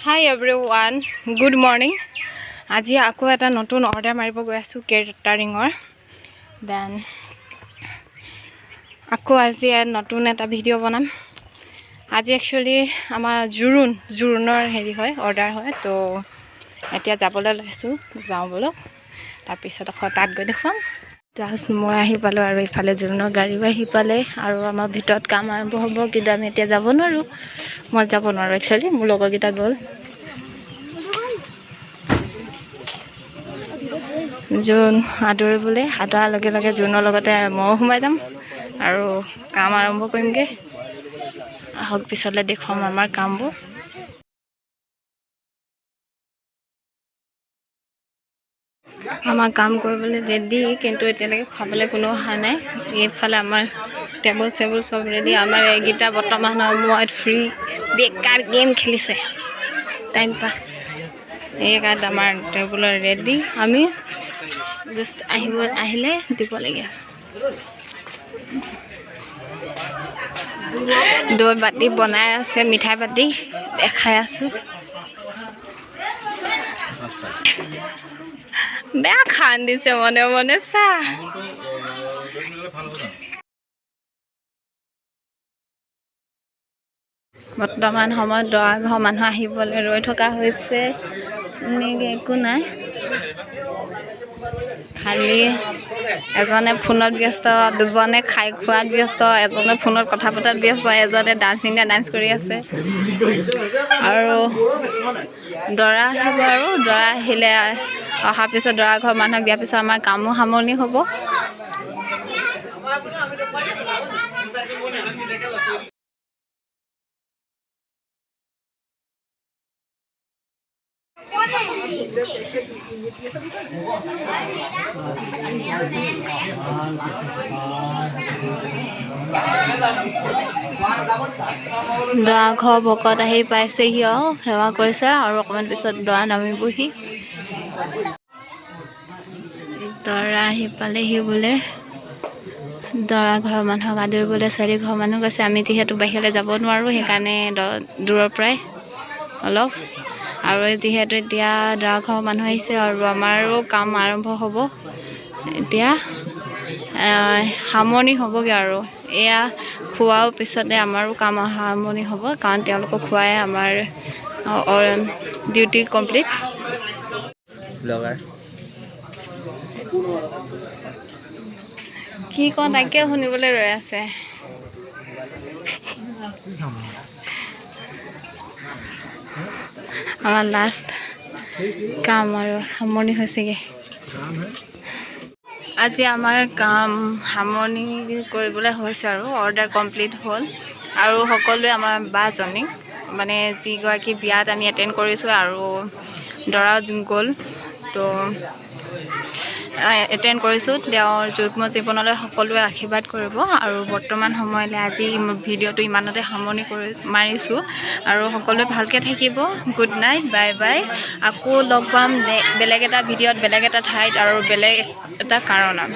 Hi everyone, good morning. আজি আকৌ এটা নতুন অৰ্ডাৰ মাৰিব গৈ আছোঁ কেটাৰিঙৰ। Then আকৌ আজি নতুন এটা ভিডিঅ' বনাম। আজি একচুৱেলি আমাৰ জোৰোণৰ হেৰি হয়, অৰ্ডাৰ হয়। তো এতিয়া যাবলৈ লৈছোঁ, যাওঁ ব'লক, তাৰপিছত আকৌ তাত গৈ দেখুৱাম। জাষ্ট মই আহি পালোঁ আৰু ইফালে জোৰোণৰ গাড়ীও আহি পালে আৰু আমাৰ ভিতৰত কাম আৰম্ভ হ'ব, কিন্তু আমি এতিয়া যাব নোৱাৰোঁ। মই যাব নোৱাৰোঁ একচুৱেলি, মোৰ লগৰকেইটা গ'ল। জোৰোণ আদৰিবলৈ, আদৰাৰ লগে লগে জোৰোণৰ লগতে ময়ো সোমাই যাম আৰু কাম আৰম্ভ কৰিমগৈ। আহক, পিছলৈ দেখুৱাম আমাৰ কামবোৰ। আমাৰ কাম কৰিবলৈ ৰেডি, কিন্তু এতিয়ালৈকে খাবলৈ কোনো অহা নাই। এইফালে আমাৰ টেবুল চেবুল চব ৰেডি। আমাৰ এইকেইটা বৰ্তমান সময়ত ফ্ৰী বেকাৰ গেম খেলিছে, টাইম পাছ। এইকাৰণে আমাৰ টেবুলৰ ৰেডি, আমি জাষ্ট আহিব, আহিলে দিব লাগে। দৈ বাতি বনাই আছে, মিঠাই বাতি দেখাই আছোঁ। বেয়া খান দিছে মনে মনে চাহ। বৰ্তমান সময়ত দৰা ঘৰৰ মানুহ আহিবলৈ ৰৈ থকা হৈছে। এনেকৈ একো নাই, খালি এজনে ফোনত ব্যস্ত, দুজনে খাই খোৱাত ব্যস্ত, এজনে ফোনত কথা পতাত ব্যস্ত, এজনে ডান্সিং ডান্স কৰি আছে। আৰু দৰা আহিব, আৰু দৰা আহিলে অহাৰ পিছত দৰা ঘৰৰ মানুহক দিয়াৰ পিছত আমাৰ কামো সামৰণি হ'ব। দৰা ঘৰ ভকত আহি পাইছেহি আৰু সেৱা কৰিছে, আৰু অকণমান পিছত দৰা নামিবহি। দৰা আহি পালেহি বোলে, দৰা ঘৰৰ মানুহক আদৰিবলৈ ছোৱালী ঘৰৰ মানুহ গৈছে। আমি যিহেতু বাহিৰলৈ যাব নোৱাৰোঁ, সেইকাৰণে দূৰৰ পৰাই অলপ। আৰু যিহেতু এতিয়া দৰা ঘৰৰ মানুহ আহিছে আৰু আমাৰো কাম আৰম্ভ হ'ব, এতিয়া সামৰণি হ'বগৈ। আৰু এয়া খোৱাৰ পিছতে আমাৰো কাম সামৰণি হ'ব, কাৰণ তেওঁলোকক খোৱাই আমাৰ ডিউটি কমপ্লিট। কি কওঁ তাকে শুনিবলৈ ৰৈ আছে। আমাৰ লাষ্ট কাম আৰু সামৰণি হৈছেগৈ। আজি আমাৰ কাম সামৰণি কৰিবলৈ হৈছে আৰু অৰ্ডাৰ কমপ্লিট হ'ল। আৰু সকলোৱে আমাৰ বাজনীক, মানে যিগৰাকী বিয়াত আমি এটেণ্ড কৰিছোঁ আৰু দৰা গ'ল, তো এটেণ্ড কৰিছোঁ, তেওঁৰ যুগ্ম জীৱনলৈ সকলোৱে আশীৰ্বাদ কৰিব। আৰু বৰ্তমান সময়লৈ আজি ভিডিঅ'টো ইমানতে সামৰণি কৰি মাৰিছোঁ। আৰু সকলোৱে ভালকৈ থাকিব। Good night, bye bye. আকৌ লগ পাম বেলেগ এটা ভিডিঅ'ত, বেলেগ এটা ঠাইত আৰু বেলেগ এটা কাৰণত।